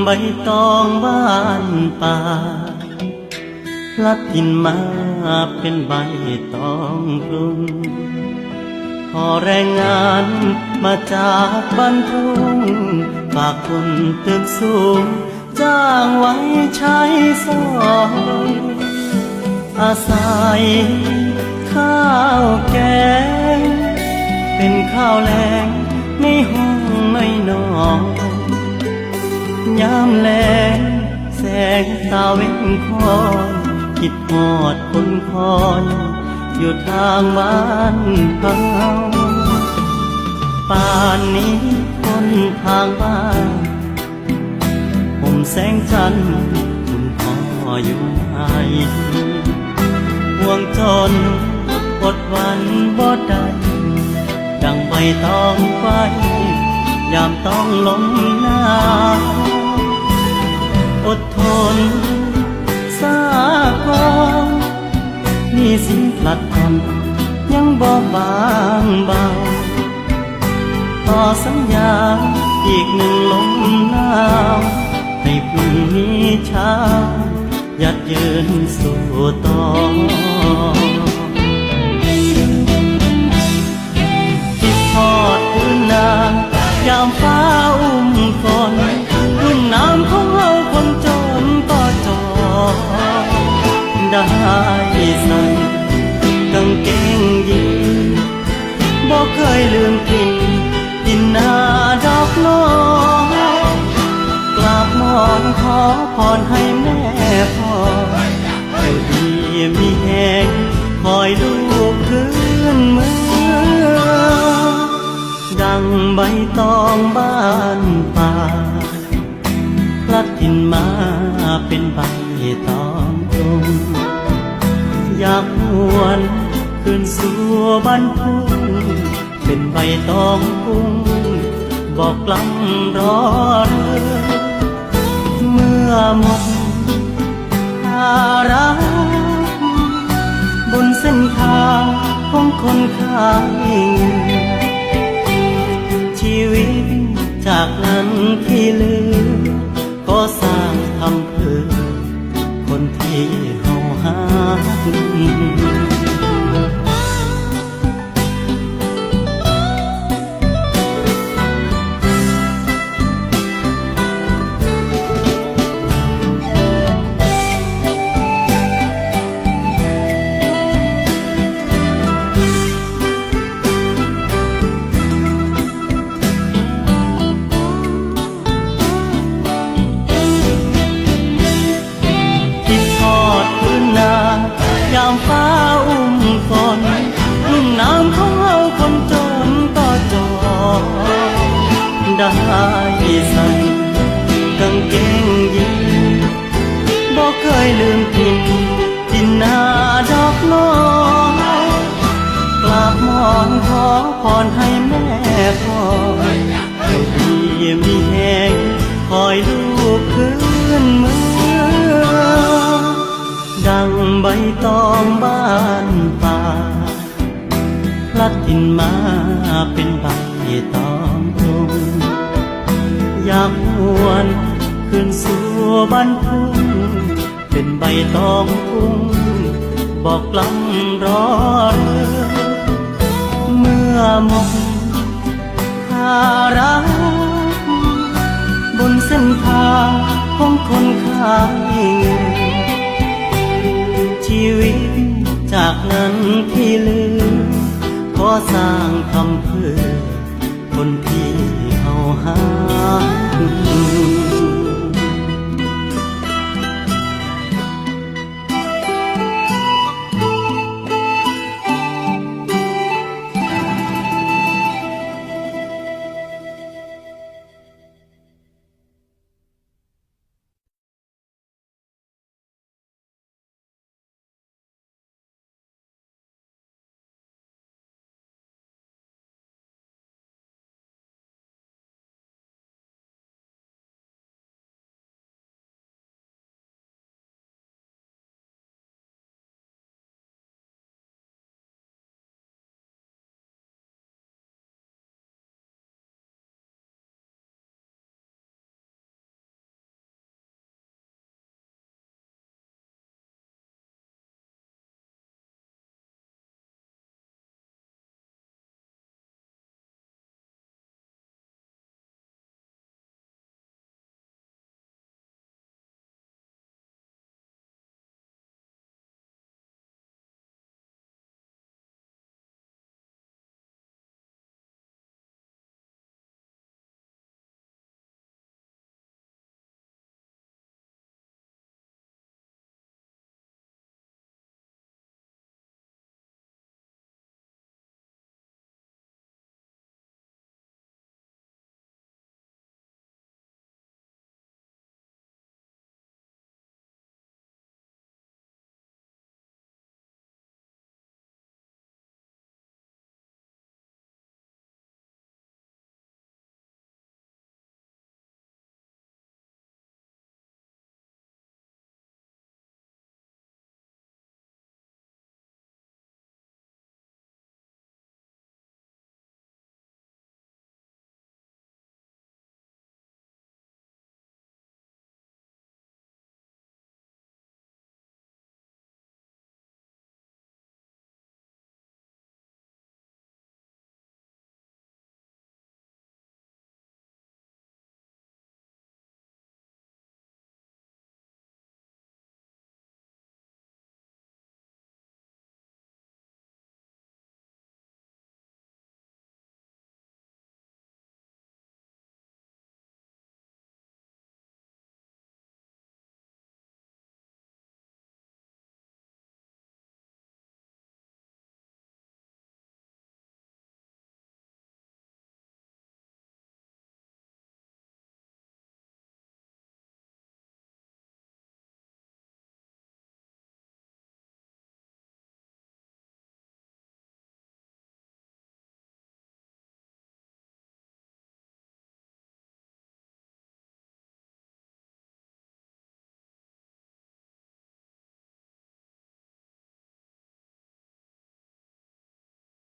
ໃບຕອງບ້ານປ່າ ພລັດຖິ່ນມາເປັນໃບຕອງກຸງ ພໍແຮງງານມາຈາກບ້ານທົ່ງ ຝາກຄົນຕຶກສູງ ຈ້າງໄວ້ໃຊ້ສອຍ ອາໄສຂ້າວແກງ ເປັນຂ້າວແລງໃນຫ້ອງນ້ອຍໆ ຍາມແລງແສງຕາເວັນຄອຍ ຄິດຮອດຄົນຄອຍ ຢູ່ທາງບ້ານເຮົາ ປານນີ້ຄົນທາງບ້ານ ຫົ່ມແສງຈັນ ຄຸນພໍ່ຢູ່ໃຫ້ ຫ່ວງຈົນອົດຫວັນບໍ່ໄດ້ ດັ່ງໃບຕອງໄຟ ຍາມຕ້ອງລົມໜາວ ອົດທົນສາກ່ອນ ໜີ້ສິນພລັດຜ່ອນ ຍັງບໍ່ບາງເບົາ ຕໍ່ສັນຍາອີກໜຶ່ງລົມໜາວ ໃຫ້ພຶ່ງມີເຊົ້າ ຍັດຢືນສູ້ຕໍ່ ຄິດຮອດພື້ນນາ ຍາມຟ້າອຸ້ມຝົນ ລຸ່ມນ້ຳຂອງເຮົາຄົນຈົນກໍຈອນ ໄດ້ໃສ່ກາງເກງຢີນ ບໍ່ເຄີຍລືມຖິ່ນ ຖິ່ນນາດອກນ້ອຍ ກາບໝອນຂໍພອນໃຫ້ແມ່ພໍ່ ຢູ່ດີມີແຮງ ຄອຍລູກຄືນເມືອ ດັ່ງໃບຕອງບ້ານປ່າ ພລັດຖິ່ນມາເປັນໃບຕອງຕຸງ ຢາກຫວນຄືນສູ່ບ້ານທົ່ງ ເປັນໃບຕອງກຸງ ບອກກລ່ຳລໍເຮືອ ເມື່ອໝົດພາລະ ບົນເສັ້ນທາງຂອງຄົນຂາຍເຫື່ອ ຊີວິດຈາກນັ້ນທີ່ເຫຼືອ ກໍສ້າງຄຳເພື່ອຄົນທີ່ເຮົາຮັກ ຄິດຮອດພື້ນນາ ຍາມຟ້າອຸ້ມຝົນ ລຸ່ມນ້ຳຂອງເຮົາຄົນຈົນກໍຈອນ ໄດ້ໃສ່ກາງເກງຢີນ ບໍ່ເຄີຍລືມຖິ່ນ ຖິ່ນນາດອກນ້ອຍ ກາບໝອນຂໍພອນໃຫ້ແມ່ພໍ່ ຢູ່ດີມີແຮງ ຄອຍລູກຄືນເມືອ ດັ່ງໃບຕອງບ້ານປ່າ ພລັດຖິ່ນມາເປັນໃບຕອງຕຸງ ຢາກຫວນຄືນສູ່ບ້ານທົ່ງ ເປັນໃບຕອງກຸງ ບອກກລ່ຳລໍເຮືອ ເມື່ອໝົດພາລະ ບົນເສັ້ນທາງຂອງຄົນຂາຍເຫື່ອ ຊີວິດຈາກນັ້ນທີ່ເຫຼືອ ຂໍສ້າງຄຳເພື່ອ ຄົນທີ່ເຮົາຮັກ